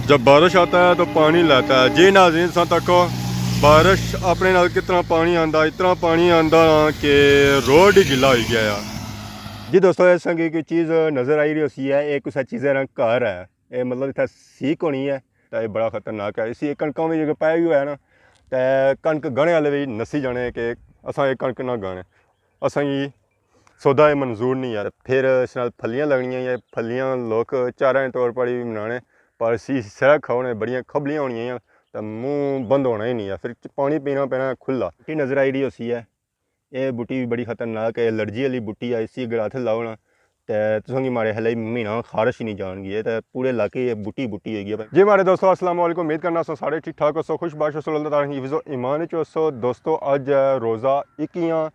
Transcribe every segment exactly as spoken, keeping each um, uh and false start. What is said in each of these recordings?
جب بارش آتا ہے تو پانی لاتا ہے۔ جی ناظرین، تساں تکو بارش اپنے نال کتنا پانی آندا، اتنا پانی آندا نا کہ روڈ ہی گلا ہوئی گیا ہے۔ جی دوستو، اس سنگی کوئی چیز نظر آئی رہی ہوسی ہے، یہ کسا چیزیں نا گھر ہے، یہ مطلب اتھا سیک ہونی ہے، تے یہ بڑا خطرناک ہے۔ اسی کنکاں وچ اگر پایا بھی ہوا ہے نا، تے کنک گھنے والے بھی نسی جانے کہ اساں یہ کنک نہ گھنے، اساں کی سودا یہ منظور نہیں ہے۔ پھر اس نال پھلیاں لگنیاں یا پھلیاں لوک چارہ دے طور پر ہی بنانے، پر اسی سرا کھاؤنے بڑیاں کھبلیاں ہونیاں یا تے منہ بند ہونا ہی نہیں ہے۔ پھر پانی پینا پینا کھلا۔ یہ نظر آئی رہی ہوسی ہے، یہ بوٹی بھی بڑی خطرناک ہے، الرجی والی بوٹی ہے، اسی اگر ہاتھ لاؤ نا تے تساں کی ماڑے خیال مہینہ خارش ہی نہیں جان گی، تے پورے علاقے یہ بوٹی بوٹی ہوئی گیا۔ جی ماڑے دوستو، السلام علیکم، امید کرنا سو سارے ٹھیک ٹھاک ہوسو، خوش باش ہوسو، اللہ تعالیٰ حفظ و ایمان وچ ہوسو۔ دوستو، اج ہے روزہ اکیاں،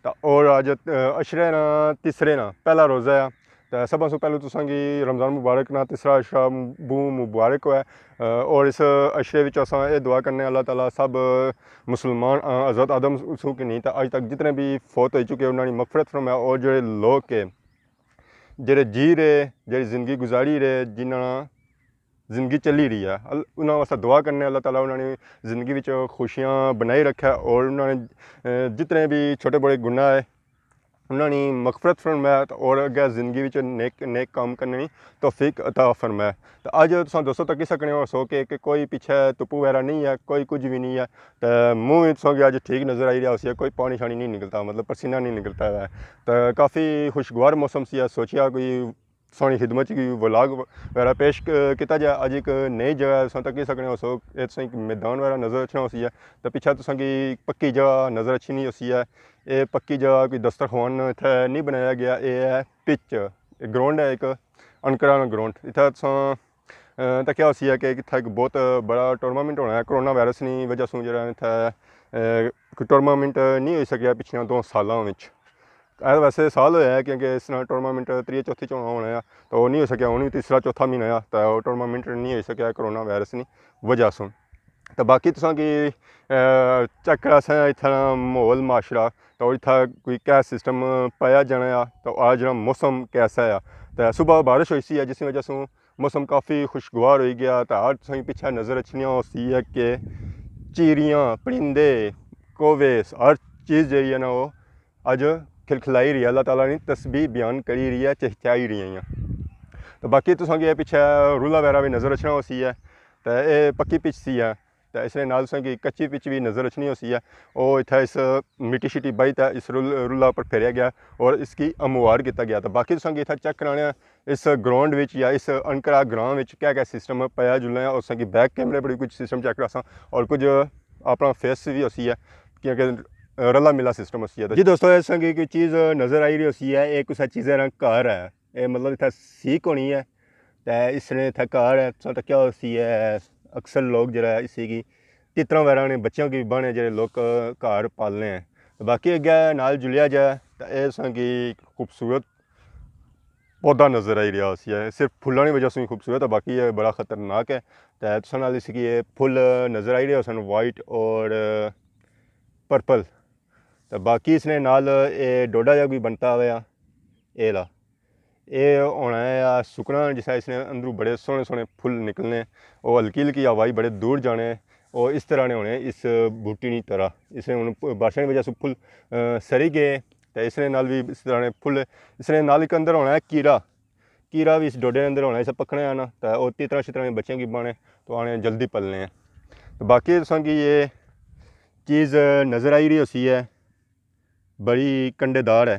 تے اور اج، اہ، عشرے نا، تیسرے نا پہلا روزہ ہے۔ تے سب سوں پہلے تساں کی رمضان مبارک نا تیسرا عشرہ بہوں مبارک ہوئے۔ اہ، اور اس عشرے وچ اساں اے دعا کرنے، اللہ تعالیٰ سب مسلمان، اہ، حضرت آدم سوں کہ نہیں تے اج تک جتنے بھی فوت ہو چکے انہاں دی مغفرت فرمائے، اور جڑے لوگ کے جڑے جی رہے، جڑی زندگی گزاری رہے، جنہاں زندگی چلی رہی ہے، ال-، انہاں واسطے دعا کرنے، اللہ تعالیٰ انہاں نے زندگی وچ خوشیاں بنائی رکھے اور انہاں نے، اہ، جتنے بھی چھوٹے بڑے گناہ ہے، انہاں نے مغفرت فرمائے اور اگے زندگی وچ نیک، نیک کام کرنے نی توفیق عطا فرمائے۔ تے اج تساں دوستو تکی سکنے ہو سو کہ، کہ کوئی پیچھے تپو وغیرہ نہیں ہے، کوئی کچھ بھی نہیں ہے۔ تے منہ وچ تساں کی اج ٹھیک نظر آئی رہا ہوسی، کوئی پانی شانی نہیں نکلتا، مطلب پسینہ نہیں نکلتا ہے۔ تے کافی خوشگوار موسم سی، سوچیا کوئی سانی خدمت چ ولاگ وغیرہ پیش ک-، کیتا جائے۔ اج ایک نئی جگہ تساں تکی سکنے ہو سو، اے تساں ایک میدان وغیرہ نظر اچھنا ہوسی ہے۔ تے پیچھے تساں کی پکی جگہ نظر اچھنی ہوسی ہے۔ اے پکی جگہ کوئی دسترخوان اتھے نہیں بنایا گیا، اے ہے پچ، اے گراؤنڈ ہے ایک انکرا نا گراؤنڈ۔ اتھے تساں، اہ، تکیا ہوسی ہے کہ اتھے ایک بہت بڑا ٹورنامنٹ ہونا ہے، کرونا وائرس نی وجہ سوں جڑا اتھے، اہ، کوئی ٹورنامنٹ نہیں ہوئی سکیا پچھلیاں دو سالاں وچ۔ اے ویسے سال ہویا ہے کیونکہ اس طرح ٹورنامنٹ تریے چوتھے چ ہونا ہونا ہے، تو وہ نہیں ہو سکیا، ہن وی تیسرا چوتھا مہینہ ہے، تو وہ ٹورنامنٹ نہیں ہوئی سکیا کرونا وائرس نی وجہ سوں۔ تو باقی تساں کی، اہ، چیک کراساں اتھا ماحول معاشرہ، تو اتھا کوئی کیا سسٹم پایا جانا ہے، تو آج جڑا موسم کیسا ہے۔ تو صبح بارش ہوئی سی ہے، جس کی وجہ سوں موسم کافی خوشگوار ہوئی گیا۔ تو ہر تساں کی پچھے نظر اچھنیاں ہوسی ہے کہ چیریاں، پرندے، کووے، ہر چیز جیڑی ہے نا، وہ اج کھلکھلائی رہی ہے، اللہ تعالیٰ نی تسبیح بیان کری رہی ہے، چہچائی رہی ہیں۔ تو باقی تساں کی اے پچھے رولا وغیرہ بھی نظر اچھنا ہوسی ہے، تے اے پکی پچ سی ہے، تے اس نے نال تساں کی کچی پچ بھی نظر اچھنی ہوسی ہے۔ او اتھے اس مٹی شٹی بائی تے اس رول-، رولا پر پھیریا گیا اور اس کی ہموار کیتا گیا۔ تو باقی تساں کی اتھے چیک کرانے ہیں اس گراؤنڈ وچ یا اس انکرا گراں وچ کیا کیا سسٹم پایا جلنا ہے، اور تساں کی بیک کیمرے پر بھی کچھ سسٹم چیک کراساں اور کچھ اپنا فیس بھی ہوسی ہے، کیونکہ رلا ملا سسٹم ہوسی ہے۔ جی دوستو، اس سنگی کوئی چیز نظر آئی رہی ہوسی ہے، یہ کسا چیزیں نا گھر ہے، یہ مطلب اتھا سیک ہونی ہے، تے اس نے اتھا گھر ہے، تساں تکیا ہوسی ہے، اکثر لوگ جڑا ہے اسی کی تتراں وغیرہ نے بچیاں کی بانے جڑے لوگ گھر پالنے ہیں۔ باقی اگے نال جلیا جائے تے اے سنگی خوبصورت پودا نظر آئی رہیا ہوسی ہے، صرف پھلاں نی وجہ سوں ہی خوبصورت ہے، باقی یہ بڑا خطرناک ہے۔ تے تساں نال اس کی یہ پھل نظر آئی رہے ہوسن، وائٹ اور پرپل۔ تے باقی اس نے نال اے ڈوڈا جا کوئی بنتا ہویا، اے لا۔ اے ہونا ہے یا سکنا، جس طرح اس نے اندروں بڑے سوہنے سوہنے پھل نکلنے، او ہلکی ہلکی ہوائی بڑے دور جانے، او اس طرح نے ہونے اس بوٹی نی طرح۔ اس نے ہن بارشاں نی وجہ سے پھل، آ، سری گئے، تے اس نے نال بھی اس طرح نے پھل، اس نے نال ایک اندر ہونا ہے کیڑا، کیڑا بھی اس ڈوڈے نے اندر ہونا ہے، اسے پکھنا ہے نا، تے او تتراں شتراں نے بچیاں کی بانے، تو آنے جلدی پلنے ہیں۔ تو باقی تساں کی یہ چیز نظر آئی رہی ہوسی ہے، بڑی کنڈے دار ہے،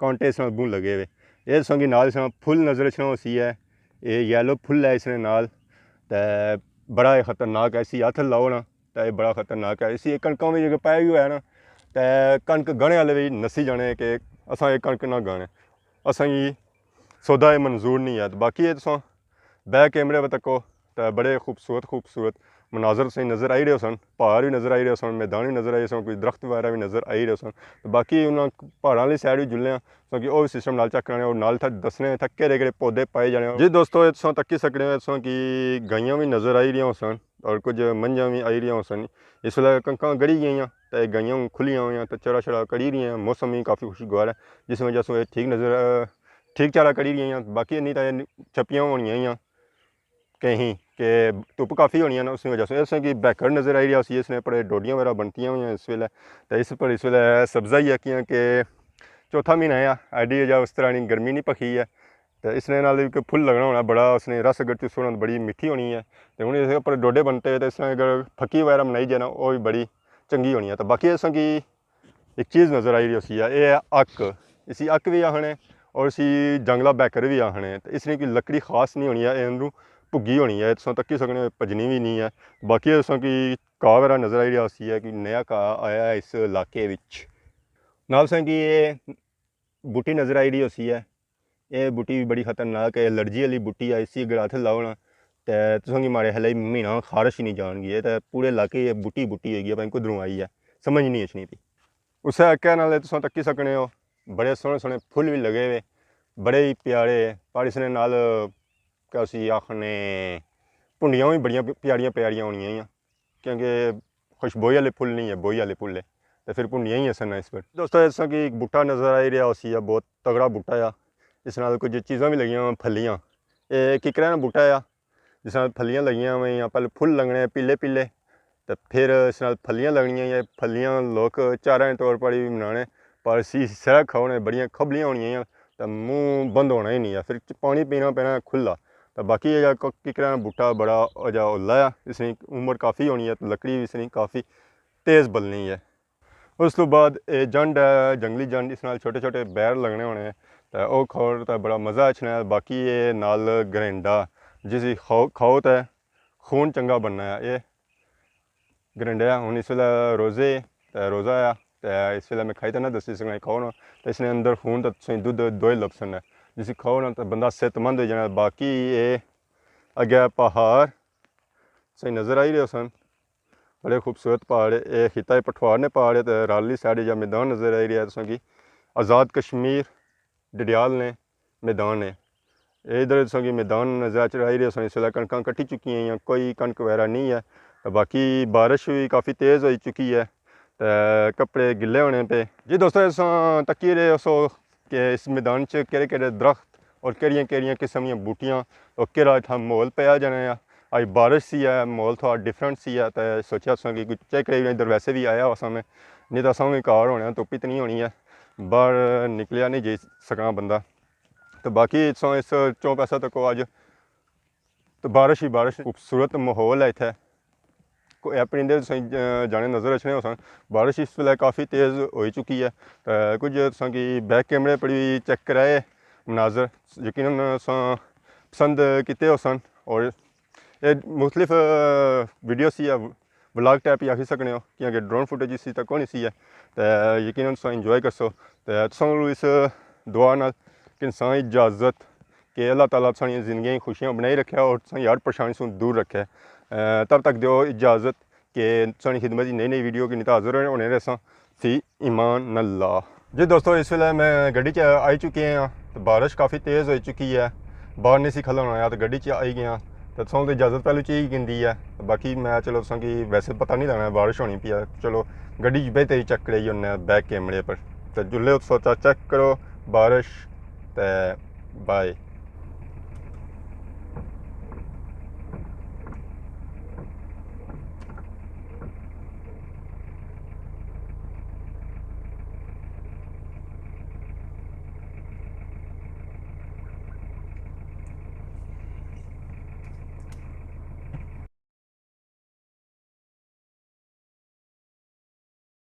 کانٹے اس نال بہوں لگے ہوئے۔ یہ تساں کی نال اس نال پھل نظر اچھنا ہوسی ہے، یہ یلو پھل ہے اس نے نال، تے بڑا یہ خطرناک ہے، اسی ہاتھ لاؤ نا، تے یہ بڑا خطرناک ہے۔ اسی ایک کنکاں وچ اگر پایا بھی ہویا نا، تے کنک گھنے والے بھی نسی جانے کہ اساں یہ کنک نہ گھنے، اساں کی سودا یہ منظور نہیں ہے۔ تے باقی یہ تساں بیک کیمرے پہ تکو، تے بڑے خوبصورت خوبصورت مناظر تساں نظر آئی رہے ہوسن، پہاڑ بھی نظر آئی رہے ہوسن، میدان بھی نظر آئی رہے ہوسن، کوئی درخت وغیرہ بھی نظر آئی رہے ہوسن۔ تے باقی انہاں پہاڑاں والی سائیڈ بھی جلنے آں، تاکہ او بھی سسٹم نال چیک کرانے اور نال اتھا دسنے اتھا کہڑے کہڑے پودے پائے جانے۔ جی دوستو، اے تساں تکی سکنے ہو، تساں کی گائیاں بھی نظر آئی رہیاں ہوسن اور کچھ منجھاں بھی آئی رہیاں ہوسن۔ اس ویلے کنکاں گڑی گئیاں تے گائیاں ہن کھلیاں ہوئیاں تے چرا شرا کری رہیاں، موسم بھی کافی خوشگوار ہے، جس وجہ سے ٹھیک نظر، ٹھیک چارہ کری رہیاں، باقی نہیں تے چھپیاں ہونیاں ہیاں۔ کہیں کہ دھپ کافی ہونی ہے نا، اس وجہ سے اس کی بیکر نظر آئی رہی سی، اس نے بڑے ڈوڈیاں وغیرہ بنتیاں ہوئی ہیں اس ویلے۔ تو اس پر اس ویلے سبزہ ہی ہے، کیاں کہ چوتھا مہینہ ہے، ایڈی جا اس طرح نی گرمی نہیں پکی ہے۔ تو اس نے نال ایک پھل لگنا ہونا بڑا، اس نے رس اگر چوسو ہونا تو بڑی میٹھی ہونی ہے۔ تو ہن اس پر ڈوڈے بنتے تو اس نے اگر پھکی وغیرہ بنائی جائے نا، وہ بھی بڑی چنگی ہونی ہے۔ تو باقی اس کی ایک چیز نظر آئی رہی ہوسی ہے، اے ہے اک۔ اسی اک بھی آخنے اور اسی جنگلا بیکر بھی آخنے۔ تے اس نے کوئی لکڑی خاص نہیں ہونی ہے، اے اندروں بھگی ہونی ہے، تساں تکی سکنے ہو، بھجنی بھی نہیں ہے۔ باقی تساں کی کاہ وغیرہ نظر آئی رہا ہوسی ہے کہ نیا کاہ آیا ہے اس علاقے وچ۔ نال تساں کی اے بوٹی نظر آئی رہی ہوسی ہے۔ اے بوٹی بھی بڑی خطرناک ہے، الرجی والی بوٹی ہے، اسی اگر ہاتھ لاؤ نا تے تساں کی ماڑے خیال مہینہ خارش ہی نہیں جان گی۔ اے تے پورے علاقے اے بوٹی بوٹی ہوئی گئی ہے، پتہ نہیں کدھروں آئی ہے، سمجھ نہیں اچھنی پی۔ اسے اکے نال تساں تکی سکنے ہو، بڑے سوہنے سوہنے پھل بھی لگے ہوئے، بڑے ہی پیارے، پر اس نے نال کیا اسی آخنے، بھنڈیاں بھی بڑیاں پیاریاں پیاریاں ہونیاں ہیاں، کیونکہ خوشبوئی والے پھل نہیں ہے، بوئی والے پھل ہے، تو پھر بھنڈیاں ہی اسن اس پر۔ دوستو، اس کی ایک بوٹا نظر آئی رہا ہوسی ہے، بہت تگڑا بوٹا آ۔ اس نال کچھ چیزاں بھی لگیاں ہوئیاں، پھلیاں۔ اے ککڑے نا بوٹا آ، جس نال پھلیاں لگیاں ہوئیاں، پہلے پھل لگنے پیلے پیلے، تے پھر اس نال پھلیاں لگنیاں، یا پھلیاں لوک چارہ نے طور پر بھی بنانے، پر اسی سرا کھاؤ نے بڑیاں کھبلیاں ہونیاں، تے منہ بند ہونا ہی نہیں ہے، پھر پانی پینا پینا کھلا۔ تے باقی اے جا ک-، ککڑاں نا بوٹا بڑا اجا ہولا ہے، اس نی عمر کافی ہونی ہے، تے لکڑی بھی اس نی کافی تیز بلنی ہے۔ اس تو بعد اے جنڈ ہے، جنگلی جنڈ، اس نال چھوٹے چھوٹے بیر لگنے ہونے ہیں، تے او کھاؤ تے بڑا مزہ اچھنا ہے۔ باقی اے نال گرینڈا، جس وی کھاؤ، کھاؤ تے خون چنگا بننا ہے۔ اے گرینڈا ہے، ہن اس ویلے روزے، تے روزہ ہے، تے اس ویلے میں کھائی تے نہ دسی سکنا، کھاؤ نا، تے اس نے اندر خون تے تساں دودھ دوئے لبسن ہے، جس کھاؤ نا تے بندہ صحت مند ہوئی جانا۔ باقی اے اگے پہاڑ تساں نظر آئی رہے سن، بڑے خوبصورت پہاڑ ہے۔ اے خطہ پٹھوار نے پہاڑ ہے، تے رالی سائیڈ جا میدان نظر آئی رہا ہے تساں کی، آزاد کشمیر ڈڈیال نے میدان ہے۔ اے ادھر تساں کی میدان نظر آ چڑھائی رہے سن، اس ویلے کنکاں کٹی چکی ہیں یا کوئی کنک وغیرہ نہیں ہے، تے باقی بارش بھی کافی تیز ہوئی چکی ہے، تے کپڑے گلے ہونے پہ۔ جی دوستو، تساں تکی رہے سو کہ اس میدان چ کہڑے کہڑے درخت اور کہڑیاں کہڑیاں قسم دیاں بوٹیاں اور کہڑا اتھا ماحول پیا جانا ہے۔ اج بارش سی ہے، ماحول تھوڑا ڈفرنٹ سی ہے، تے سوچیا تساں کی کچھ چیک کرائی اوڑاں۔ ادھر ویسے بھی آیا ہوا سا میں، نہیں تاں اساں وی گھر ہونے آں، دھپ اتنی ہونی ہے، باہر نکلیا نہیں جائی سکنا بندہ۔ تے باقی تساں اس چوک پاسے تکو اج تے بارش ہی بارش، خوبصورت ماحول ہے اتھے۔ کوئی اے پرندے تساں کی جانے نظر اچھنے ہوسن۔ بارش اس ویلے کافی تیز ہوئی چکی ہے۔ تے کچھ تساں کی بیک کیمرے پر بھی چیک کرائے مناظر، یقیناً تساں پسند کیتے ہوسن۔ اور اے مختلف ویڈیو سی یا ولاگ ٹائپ ہی آکھی سکنے ہو، کیونکہ ڈرون فوٹیج اس تک کونی سی ہے۔ تے یقیناً تساں انجوائے کرسو۔ تے تساں نوں اس دعا نال کہ تساں اجازت کہ اللہ تعالیٰ تساں نی زندگیاں کی خوشیاں بنائی رکھے اور تساں ہر پریشانی سوں دور رکھے۔ اے، تب تک دیو اجازت کہ تساں نی خدمت نئی نئی ویڈیو کی نتا حاضر ہونے رہساں۔ فی امان اللہ۔ جی دوستو، اس ویلے میں گڈی چ آئی چکے ہاں، تو بارش کافی تیز ہوئی چکی ہے، باہر نہیں سی کھلن ہویا، تو گڈی چ آئی گیا۔ تو تساں تو اجازت پہلو چاہی گھندی ہے، تو باقی میں چلو تساں کی ویسے پتہ نہیں لگنا بارش ہونی پی ہے۔ چلو گڈی چ بہتے ہی چیک کرائی ہونے بیک کیمرے پر۔ تو جلے سوچا چیک کرو بارش، تے بائے۔